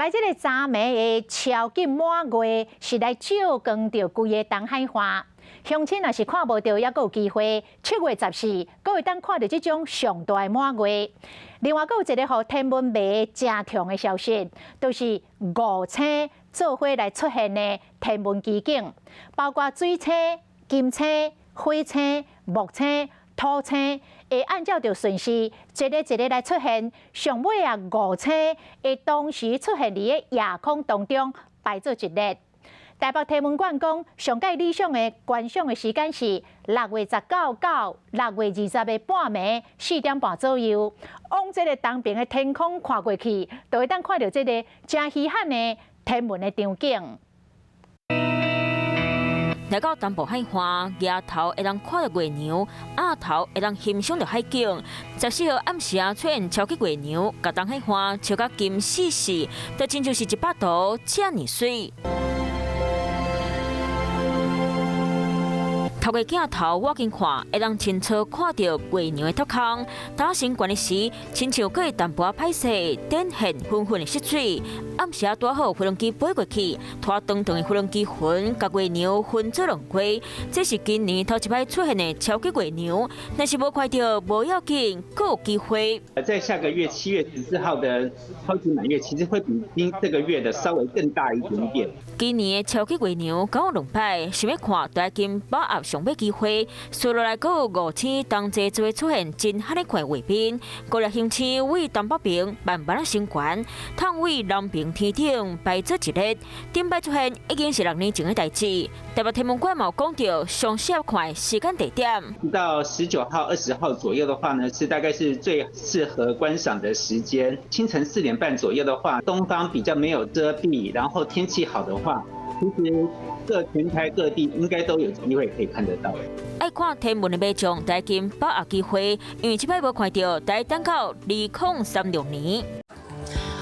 來這個昨暝的超級滿月是來照光著規个東海岸。鄉親若是看無著，猶閣有機會，7月14，閣會當看著這種上大的滿月。另外，閣有一个予天文迷誠強的消息，就是五星做伙來出現的天文奇景，包括水星、金星、火星、木星、土星，會按照著順序，一个一个來出現。上尾啊，五星會同時出現佇个夜空當中，排做一列。台北天文館講，上蓋理想的觀賞的時間是6月19到6月20的半暝4點半左右，往這个東邊的天空看過去，就會當看著這个誠稀罕的天文的場景。來到東部海岸，額頭會當看著月娘，額頭會當欣賞著海景。14號暗時啊，出現超級月娘，共東海岸照甲金絲絲，就親像是100度遮爾媠。透過鏡頭倚近看，會當清楚看著月娘的頭殼。打升懸的時，親像閣會淡薄仔歹勢，展現粉粉的色水。暗時啊，拄好飛行機飛過去，拖長長的飛行機雲，共月娘分做兩開。這是今年頭一擺出現的超級月娘，若是無看著無要緊，閣有機會。在下個月7月14號的超級滿月，其實會比今這個月的稍微更大一點點。今年的超級月娘共有兩擺，想欲看，就愛緊把握上尾機會。隨落來閣有五星同齊做伙出現真罕的看畫面，五粒行星位東北邊慢慢仔升懸，通位南邊天頂排做一列。頂擺出現已經是6年前的代誌。台北天文館嘛有講著上適合看的時間地點。到19號、20號左右的話呢，是大概是最適合觀賞的時間。清晨4點半左右的話，東方比較沒有遮蔽，然後天氣好的話，其實各全台各地應該都有機會可以看得到。愛看天文的民眾，得緊把握機會，因為這擺無看著，得等到2036年。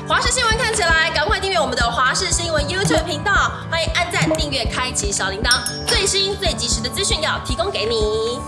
華視新聞看起來，趕快訂閱我們的華視新聞 YouTube 頻道，歡迎按讚、訂閱、開啟小鈴鐺，最新最及時的資訊要提供給你。